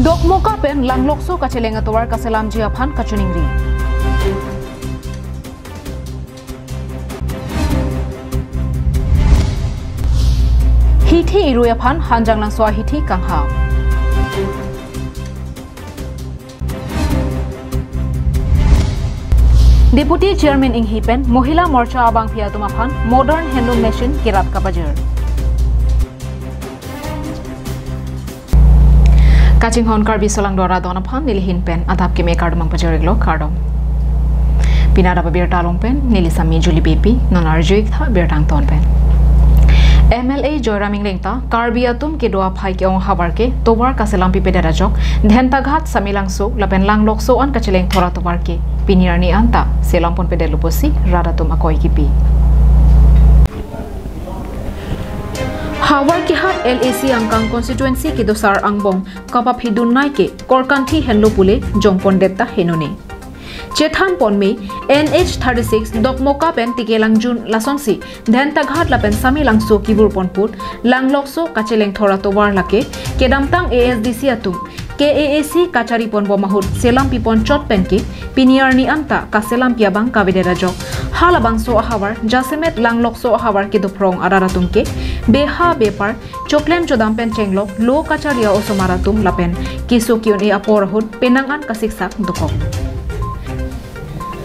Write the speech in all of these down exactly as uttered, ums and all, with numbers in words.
Dokmoka pen langlokso kacheleng atovar kaselamji aphan kachiningri. Hithi irui aphan Hanjanglangso ahithi kanghap. Deputy Chairman Inghi pen Mohila Morcha abangpi atum aphan modern handloom machine kerap kapajir. Kachinghon Karbi Solangdo arat don aphan nelihin pen adap keme kardom pajir-iklo, kardom. Pini adap abirta along pen neli Sami Julie Beypi, non arju-ik tha birta angton pen. M L A Joyram Engleng ta Karbi atum kedo aphai ke-ong ahavar ke tovar kaselam pipedet ajok Dhentaghat, Samelangso lapen Langlokso an kacheleng thor atovar ke pini arni anta selam ponpedetlo pusi rat atum akoi kipi. Havar kehat L A C angkang constituency kedosar angbong kapaphidun nai ke korkanthi henlo pule jongpondet ta henone. Chethan ponme, N H thirty-six Dokmoka pen Tikelangjun lasonsi Dhentaghat lapen Samelangso kevur pon put Langlokso kacheleng thor atovar lake kedamtang A S D C atum K A A C kachari ponbom ahut selam pipon chot pen ke pini arni anta kaselam pi abang kavedet ajok halabangso ahavar jasemet Langlokso ahavar kedophrong arat atum ke beha bepar choklem chodam pen chenglok lo kachari a-osomar atum lapen keso ke-un-e apor ahut penang an kasiksak dokok.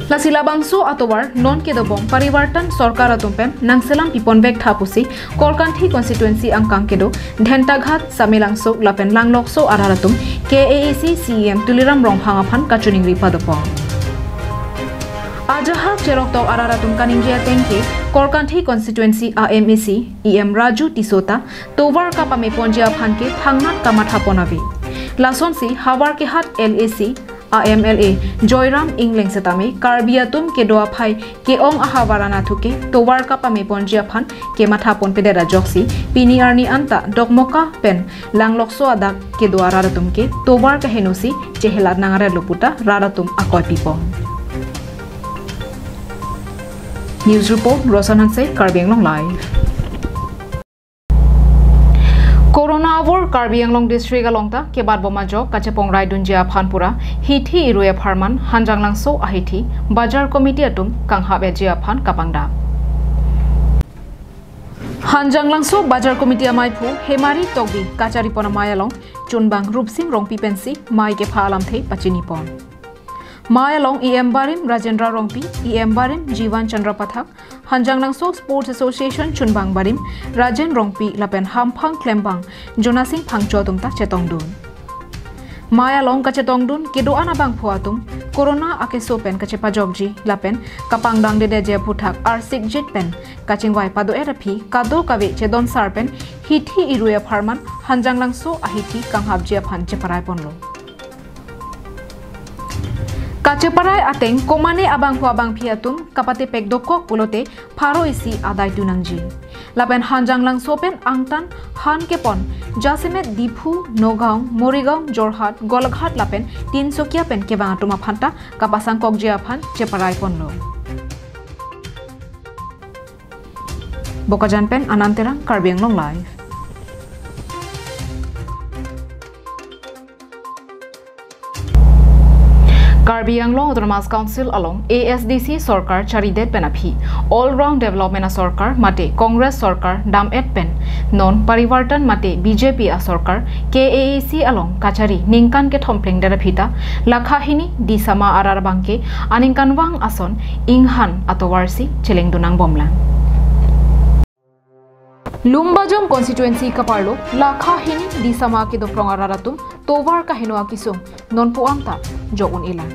Lasi labangso atovar non kedobom Parivartan Sorkar atum pen nangselam piponvek tha pusi Korkanthi constituency angkang kedo Dhentaghat, Samelangso lapen Langlokso arat atum K A A C C E M Tuliram Ronghang aphan kachiningri padopon. Ajahak cheroktok arat atum kaningje ateng ke Korkanthi constituency a M A C E M Raju Tisso ta tovar kapameponji aphan ke thangnat kamathapon ave. Lasonsi havar kehat L A C a M L A Joyram Engleng setame Karbi atum kedo aphai ke-ong ahavar anatthu ke tovar kapameponji aphan kemathapon pedet ajoksi pini arni anta Dokmoka pen Langlokso adak kedo arat atum ke tovar kahenosi chehelat nang arelo puta rat atum akoi pipon. News report, Rosan Hanse, Karbi Anglong Live. Corona avur Karbi Anglong district along ta kebatbom ajok kachepongrai dunji aphan pura hithi irui apharman Hanjanglangso ahithi Bajar Committee atum kanghap-etji aphan kapangdak. Hanjanglangso Bajar Committee amaiphu Hemari Tokbi kacharipon amei along chunbang Rupsing Rongpi pensi mei kepha alamthe pachinipon. Mei along E M barim Rajendra Rongpi, E M barim Jivan Chandra Pathak, Hanjanglangso Sports Association chunbang barim Rajen Rongpi lapen hamphang klembang Jonasing Phangcho atum ta chetongdun. Mei along kachetongdun kedo-an abangphu atum Corona akeso pen kachepajokji lapen kapangdangdedetji aphuthak arsikjit pen kachingvai pado-et aphi kadokave chedonsar pen hithi irui apharman Hanjanglangso ahithi kanghapji aphan cheparai ponlo. Kacheparai ateng komane abangphu abangphi atum kapatepek dokok pulote pharo isi adai tu nangji. Lapen Hanjanglangso pen angtan han kepon jasemet Diphu, Nagaon, Morigaon, Jorhat, Golaghat lapen Tinsukia pen kevang atum aphan ta kapasangkokji aphan cheparai ponlo. Bokajan pen Anand Terang, Karbi Anglong Live. Karbi Anglong Autonomous Council along A S D C sorkar charidet pen aphi all round development asorkar mate Congress sorkar dam-et pen non Parivartan mate B J P asorkar K A A C along kachari ningkan kethom plengdet aphi ta lakha hini Disama arat abangke aningkanvang ason inghan atovarsi chelengdun nangbomlang. Lumbajong constituency kaparlo lakha hini Disama kedophrong arat atum tovar kaheno akesung nonpu-an ta jok un-elang.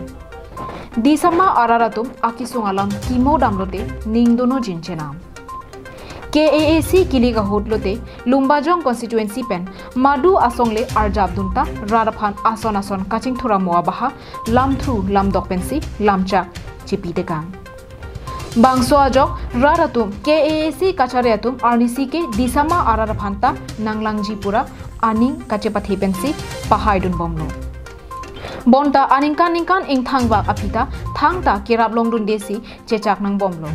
Disama arat atum akesung alam kimo damlote ning dono jin chenam. K A A C kilik ahut lote Lumbajong constituency pen madu asongle arjapdun ta rat aphan ason ason kachingthur amo abaha lamthu lamdok pensi lamchak chipi tekang. Bangso ajok rat atum K A A C kachari atum arnisi ke Disama arat aphan ta nanglangji pura aning kachepathe pensi pahaidunbomlo. Bonta aningkan ningkan ingthangvak aphi ta thangta kerap longdundesi chechak nangbomlo.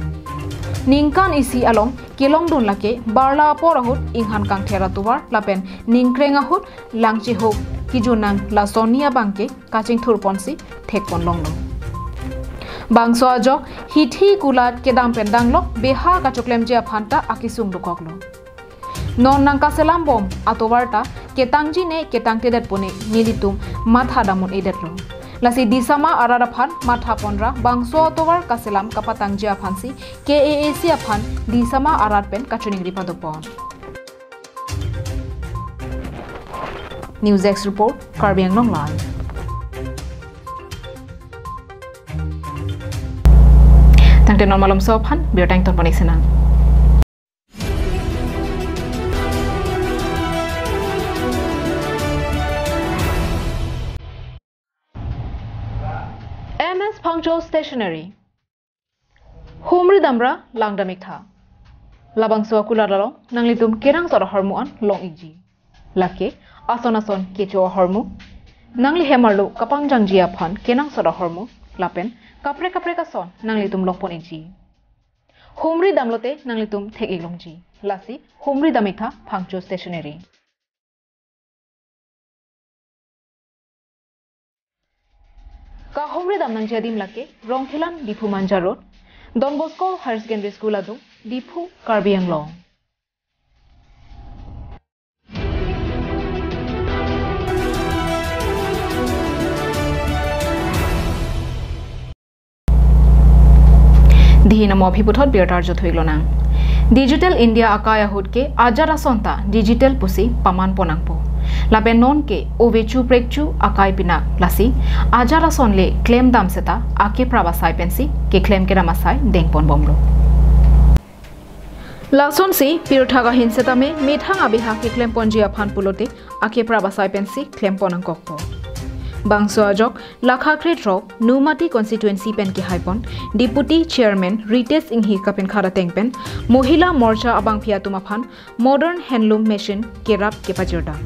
Ningkan isi along kelongdun lake barla apor ahut inghan kangther atovar lapen ningkreng ahut langchehuk Ijunang lasonni abangke kachingthurponsi thekponlonglo. Bangso ajok hithi kulat kedam pen danglok beha kachoklemji aphanta akesung dokoklo. Non nangkaselam bom atovar ta ketangji ne ketangtedet pone nelitum matha damun edetlo. Lasi Disama arat aphan matha ponra bangso atovar kaselam kapatangji aphansi K A A C aphan Disama arat pen kachiningri padopon. News Desk Report, Karbi Anglong Live. Tangte non malomso aphan birta ingtonpon-ik sinang. M S Phangcho Stationery. Humri damra langdam-iktha. Labangso akulat along nanglitum kenangsot ahormu an long-ikji. Lake ason ason kecho ahormu, nangli hem arlo kapangjangji aphan kenangsot ahormu, lapen kaprek kaprek ason nanglitum longpon-ikji. Humri damlote nanglitum thek-iklongji. Lasi humri dam-iktha Phangcho Stationery. Kahumri damnangji adim lake Rongkhelan Diphu Manja Road, Don Bosco Higher Secondary School adung, Diphu, Karbi Anglong. Dihi namo aphi puthot birta arju thu-iklonang. Digital India akai ahut ke ajat ason ta digital pusi pamanpon nangpo. Lapen non ke ove chu prek chu akai pinak, lasi ajat ason le klemdam seta akeprap asai pensi keklem kedam asai dengpon bomlo. Lasonsi pirtha kahin setame methang abeha keklemponji aphan pulote akeprap asai pensi klempon nangkokpo. Bangso ajok Lakha kre throk Nomati constituency pen kehaipon Deputy Chairman Ritesh Enghi kapinkhat ateng pen Mohila Morcha abangphi atum aphan modern handloom machine kerap kepajirdam.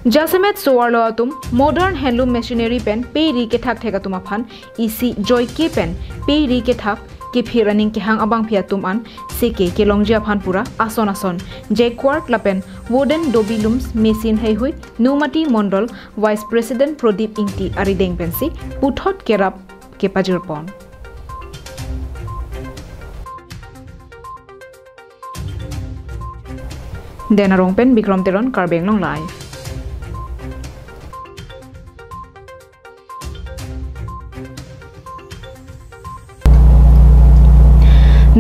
Jasemet so-arlo atum modern handloom machinery pen peri kethak thek atum aphan isi joike pen peri kethak kephir aning kehang abangphi atum an seke kelongji aphan pura ason ason jacquard lapen wooden dobi looms machine heihui Nomati Mondol Vice President Prodip Ingti arideng pensi puthot kerap kepajirpon. Den Arong pen Bikrom Teron, Karbi Anglong Live.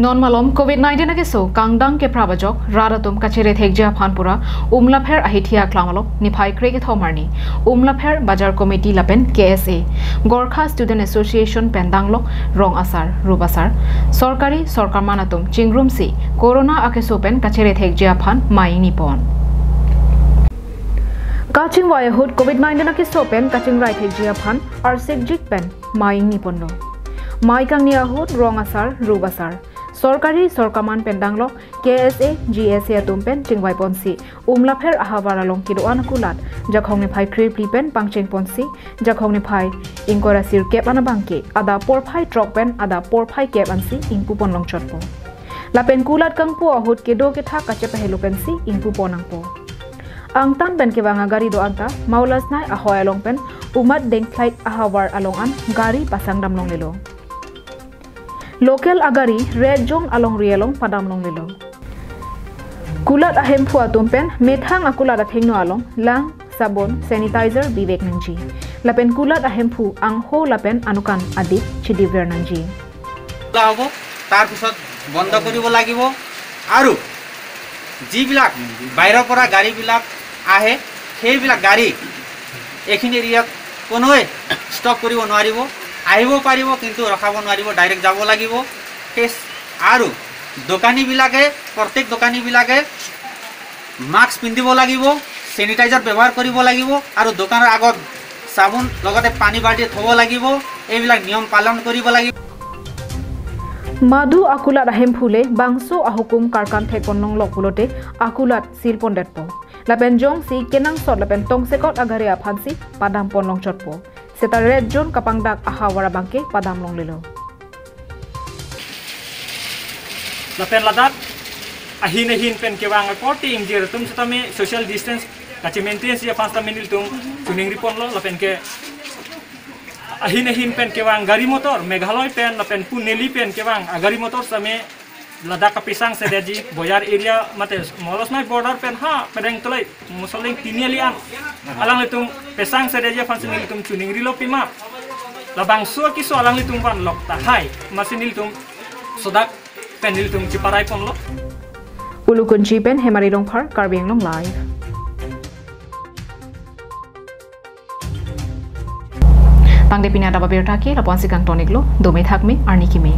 Non malom covid nineteen akeso kangdang keprap ajok rat atum kachere thekji aphan pura Umlapher ahithi aklam along niphai kre kethom arni Umlapher Bajar Committee lapen K S A, Gorkha Student Association pen danglok rong asar, rup asar, sorkari sorkarman atum chingrumsi corona akeso pen kachere thekji aphan mei ingnipon. Kachingvai ahut covid nineteen akeso pen kachingrai thekji aphan arsikjik pen mei ingniponlo. Mei kangni ahut rong asar, rup asar, sorkari sorkarman pen danglok K S A, G S A atum pen chingvaiponsi Umlapher ahavar along kedo-an akulat jakhong niphai krepli pen pangchengponsi jakhong niphai ingkoi ra sirkep an abangke adap porphai throk pen adap porphai kep ansi ingpupon longchotpo. Lapen kulat kangpu ahut kedo kethak kachepahelo pensi ingpupon nangpo. Angtan pen kevang agari do-an ta Maulasnai ahoi along pen Umad Dengthlai ahavar along an gari pasangdam longlelo. Local agari red zone alongri along padam longlelo. Kulat ahemphu atum pen methang akulat athengno along lang, sabon, sanitizer bivek nangji. Lapen kulat ahemphu angho lapen anukan adik chidiver nangji. খোলা হ'ব, তাৰ পিছত বন্ধ কৰিব লাগিব। আৰু যিবিলাক বাহিৰৰ পৰা গাড়ীবিলাক আহে, সেইবিলাক গাড়ী এইখিনি এৰিয়াত কোনোৱে ষ্টপ কৰিব নোৱাৰিব। আহিব পাৰিব, কিন্তু ৰখাব নোৱাৰিব, ডাইৰেক্ট যাব লাগিব। সেই আৰু দোকানীবিলাকে, প্ৰত্যেক দোকানীবিলাকে মাস্ক পিন্ধিব লাগিব, চেনিটাইজাৰ ব্যৱহাৰ কৰিব লাগিব আৰু দোকানৰ আগত চাবোন লগতে পানী বাল্টি থ'ব লাগিব। এইবিলাক নিয়ম পালন কৰিব লাগিব। Madu akulat ahemphu le bangso ahukum karkan thekpon longlok pulote akulat silpondetpo. Lapen jongsi kenangsot lapen tongsekot agari aphansi padampon longchotpo. Seta red zone kapangdak ahavar abangke padam longlelo. Lapen ladak ahin ahin pen kevang akorte ingjir atum setame social distance Kache-maintain si aphan sitame nelitum choningri ponlo, lapen ke ahin ahin pen kevang gari motor, Meghalaya pen lapen pu neli pen kevang agari motor sitame ladak kapesang sedetji, Boyar area mate Molosnai border pen ha pedeng tulai Mosoleng Tiniali an alanglitum pesang sedetji aphan si nelitum choningrilo pima. Labangso akeso alanglitum vanlok tahai, amatsi nelitum sodak pen nelitum cheparai ponlo. Ulukunchi pen Hemari Rongphar, Karbi Anglong Live. Tangte pini adap abirta ke lapu-an si kangton-iklo, dome thakme, arni keme.